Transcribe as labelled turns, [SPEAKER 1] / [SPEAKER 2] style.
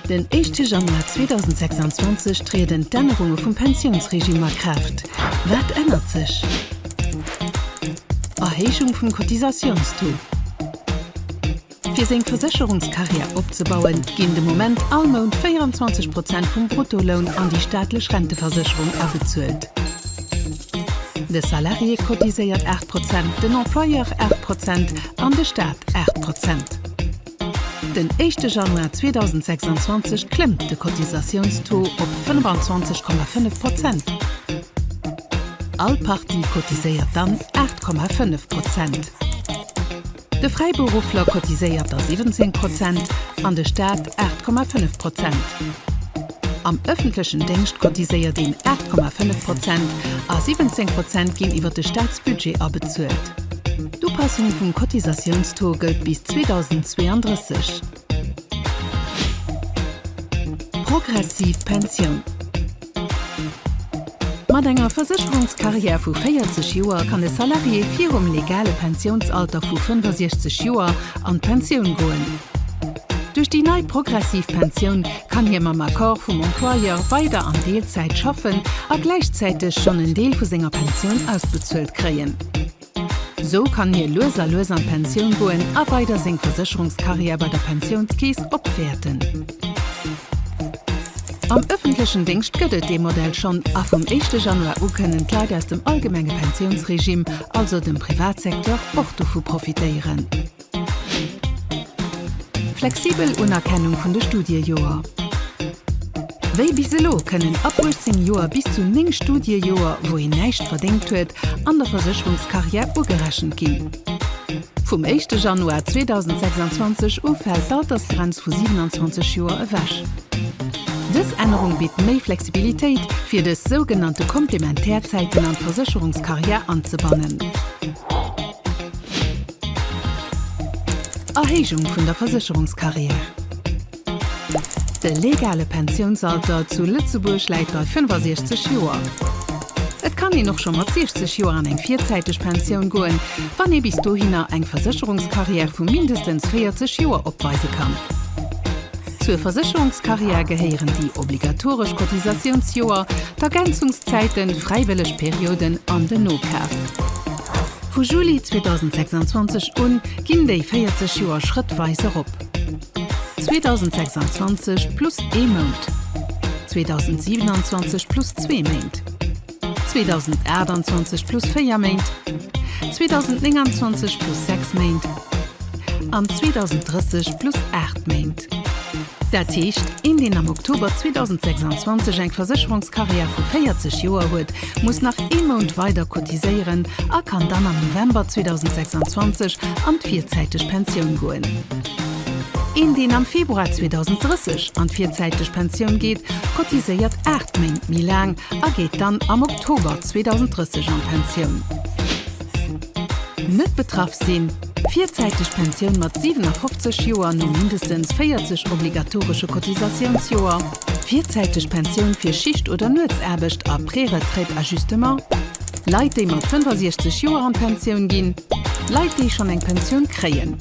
[SPEAKER 1] Den éischte Januar 2026 trieden d'Ännerunge vum Pensiounsregime a Kraaft. Wat ännert sech? Erhéijung vum Cotisatiounstaux. Fir seng Versécherungskarriär opzebauen, ginn de Moment all Mount 24 Prozent vum Bruttoloun an déi staatlech Renteversécherung abezuelt. De Salarié cotiséiert 8 Prozent, den Employeur 8 Prozent an de Staat 8 Prozent. Den éischte Januar 2026 klëmmt de Cotisatiounstaux op 25,5 Prozent. All Partie cotiséiert dann 8,5 Prozent. De Fräiberuffler cotiséiert da 17 Prozent an de Staat 8,5 Prozent. Am ëffentlechen Déngscht cotiséiert een 8,5 Prozent a 17 Prozent ginn iwwer de Staatsbudget abezuelt. D'Upassung vum Cotisatiounstaux gëllt bis 2032. Progressiv Pensioun. Mat enger Versécherungskarriär vu 40 Joer kann e Salarié virum legale Pensiounsalter vu 65 Joer an d'Pensioun goen. Duerch déi nei progressiv Pensioun kann hie mam Accord vum Employeur weider an Deelzäit schaffen a gläichzäiteg schonn en Deel vu senger Pensioun ausbezuelt kréien. Sou kann hie lues a lues an d'Pensioun goen a weider seng Versécherungskarriär bei der Pensiounskeess opwäerten. Am ëffentlechen Déngscht gëtt et dee Modell schonn a vum éischte Januar u kënnen d'Leit aus dem allgemenge Pensiounsregime, also dem Privatsecteur, och dovu profitéieren. Flexibel Unerkennung vun de Studiejoer. Wéi bis elo kënnen ab 18 Joer bis zu 9 Studiejoer, wou een näischt verdéngt huet, an der Versécherungskarriär ugerechent ginn. Vum éischte Januar 2026 u fält d'Altersgrenz vu 27 Joer ewech. Dës Ännerung bitt méi Flexibilitéit, fir dës sougenannte Komplementärzäiten an d'Versécherungskarriär anzebannen. Erhéijung vun der Versécherungskarriär. De legale Pensiounsalter zu Lëtzebuerg läit bei 65 Joer. Et kann een och scho mat 60 Joer an eng virzäiteg Pensioun goen, wann ee bis dohinner eng Versécherungskarriär vu mindestens 40 Joer opweise kann. Zur Versécherungskarriär gehéieren déi obligatoresch Cotisatiounsjoer, d'Ergänzungszäiten, fräiwëlleg Perioden an den Nokaf. Vu Juli 2026 un ginn déi 40 Joer schrëttweis erop, 2026 plus ee Mount, 2027 plus zwee Méint, 2028 plus véier Méint, 2029 plus sechs Méint an 2030 plus aacht Méint. Dat heescht, een deen am Oktober 2026 eng Versécherungskarriär vu 40 Joer huet, muss nach ee Mount weider cotiséieren a kann dann am November 2026 an d'virzäiteg Pensioun goen. Een deen am Februar 2030 an d'virzäiteg Pensioun geet, cotiséiert 8 Méint méi laang a geet dann am Oktober 2030 an d'Pensioun. Net betraff sinn, Virzäiteg Pensioun mat 57 Joer no mindestens 40 obligatoresche Cotisatiounsjoer, virzäiteg Pensioun fir Schicht oder Nuetsaarbecht a Préretraite-Ajustement, Leit déi mat 65 Joer an d'Pensioun ginn, Leit déi schonn eng Pensioun kréien.